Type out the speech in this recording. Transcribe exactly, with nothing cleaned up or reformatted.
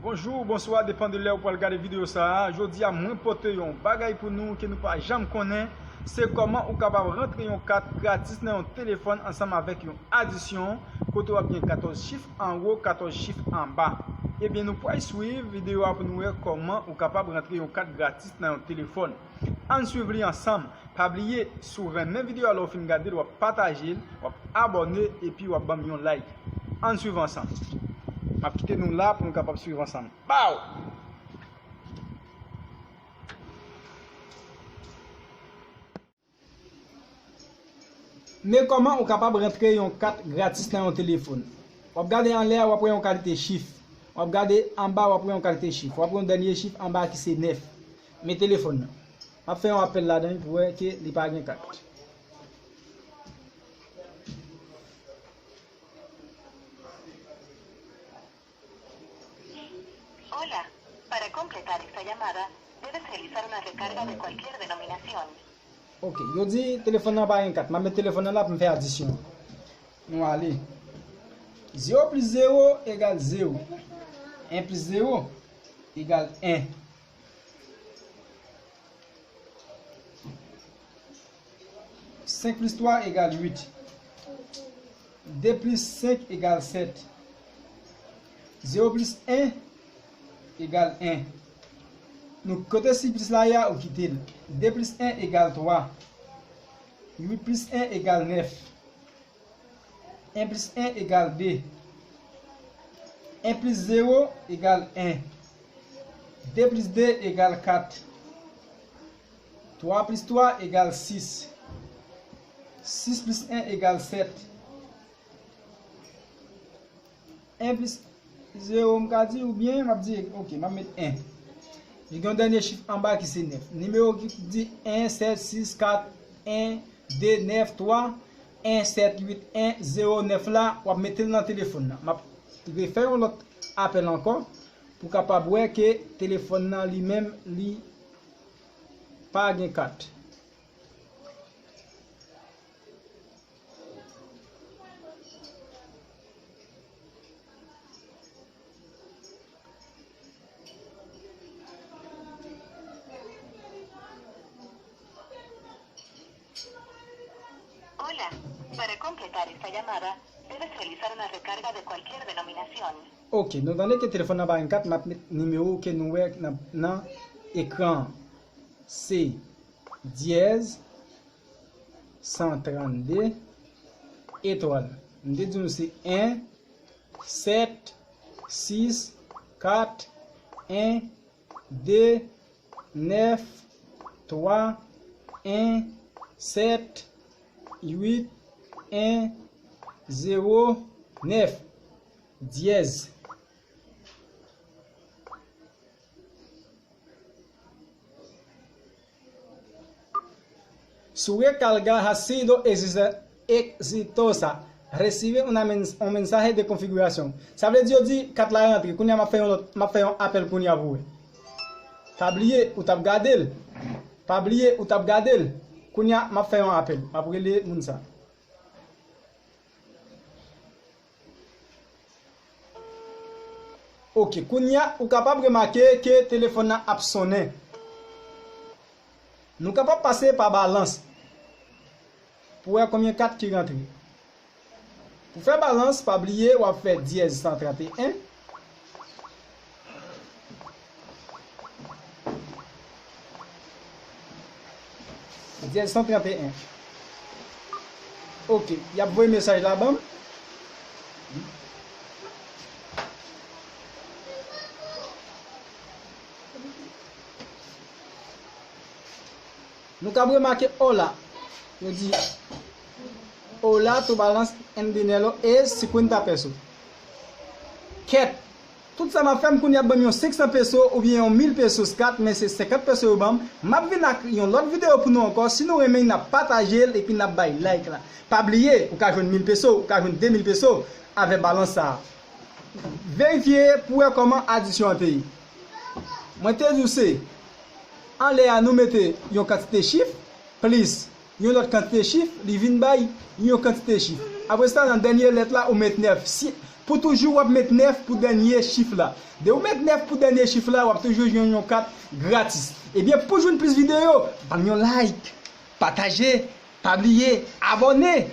Bonjou, bonswa, depann de lè ou pral gade videyo sa a. Jodi a, mwen pote yon bagay pou nou ke nou pa janm konnen. Se kòman ou kapab rantre yon kat gratis nan yon telefòn ansanm avèk yon adisyon, kote w ap gen katòz chif anwo, katòz chif anba. Ebyen, nou pral swiv videyo a pou nou wè kòman ou kapab rantre yon kat gratis nan yon telefòn. Ann swiv li ansanm. Pa bliye, si w renmen videyo a, lè w fin gade l, w ap pataje l, w ap abòne, epi w ap ban m yon like. Ann swiv ansanm. M ap kite nou la pou nou kapab swiv ansanm. Baw! Men kòman ou kapab rantre yon kat gratis nan yon telefòn. W ap gade anlè a, w ap wè yon kalite chif. W ap gade anba, w ap wè yon kalite chif. W ap wè yon dènye chif anba ki se nèf. Men telefòn nan. M ap fè yon apèl ladan pou wè ke li pa gen kat. Hola, para completar esta llamada, debes realizar una recarga de cualquier denominación. Ok, yo di telefòn nan pa gen kat. M ap met telefòn nan la pou m fè adisyon. Nou ale. Zewo plis zewo egal zewo. En plis zewo egal en. Senk plis twa egal uit. De plis senk egal sèt. Zewo plis en egal en. Nou kote si plis la ye a, ou kite l. De plis en egal twa. Uit plis en egal nèf. En plis en egal de. En plis zewo egal en. De plis de egal kat. Twa plis twa egal sis. Sis plis en egal sèt. En plis zewo, m ka di, oubyen m ap di, ok, m ap met en. Li gen yon dènye chif anba ki se nèf. Nimewo ki di en sèt sis kat en de nèf twa en sèt uit en zewo nèf la, w ap mete l nan telefòn nan. M ap refè yon lòt apèl ankò pou kapab wè ke telefòn nan li menm, li pa gen kat. Hola, para completar esta llamada, debes realizar una recarga de cualquier denominación. Ok, nou tande ke telefòn nan pa gen kat, m ap met nimewo ke nou wè nan, nan ekran an. Se dyèz san trannde etwal. M te di nou se en sèt sis kat en de nèf twa en sèt uit en zewo nèf dyèz. Su recarga ha sido exi-, exitosa. Recibe una mens-, un mensaje de confirmación. Sa vle di yo di kat la rantre. Kounye a m ap fè yon lòt, m ap fè yon apèl kounye a pou wè. Pa bliye, ou t ap gade l. Pa bliye, ou t ap gade l. Kounye a, m ap fè yon apèl. M ap rele moun sa. Ok, kounye a, ou kapab remake ke telefòn nan ap sonnen. Nou kapab pase pa balans pou wè konbyen kat ki rantre. Pou fè balans, pa bliye, w ap fè dyèz san trannde en. Dyèz san trannde en. Ok, y ap voye mesaj la ban m. Nou kab remake hola. Yo di, hola, tu balance en dinero es cincuenta pesos. Kèt! Tout sa m ap fè, m kounye a ban m yon senk san peso oubyen yon mil pesos kat, men se senkant peso yo ban m. M ap vin ak yon lòt videyo pou nou ankò. Si nou renmen, n ap pataje l epi n ap bay like la. Pa bliye, ou ka jwenn mil peso, ou ka jwenn de mil peso avèk balans sa a. Verifye pou wè kòman adisyon an te ye. Mwen te di w se, anlè a nou mete yon kantite chif, plis yon lòt kantite chif, li vin bay yon kantite chif. Apre sa, nan dènye lèt la, ou met nèf. Si, pou toujou w ap met nèf pou dènye chif la. Depi w met nèf pou dènye chif la, w ap toujou jwenn yon kat gratis. Ebyen, pou jwenn plis videyo, ban m yon like, pataje, pa bliye, abòne.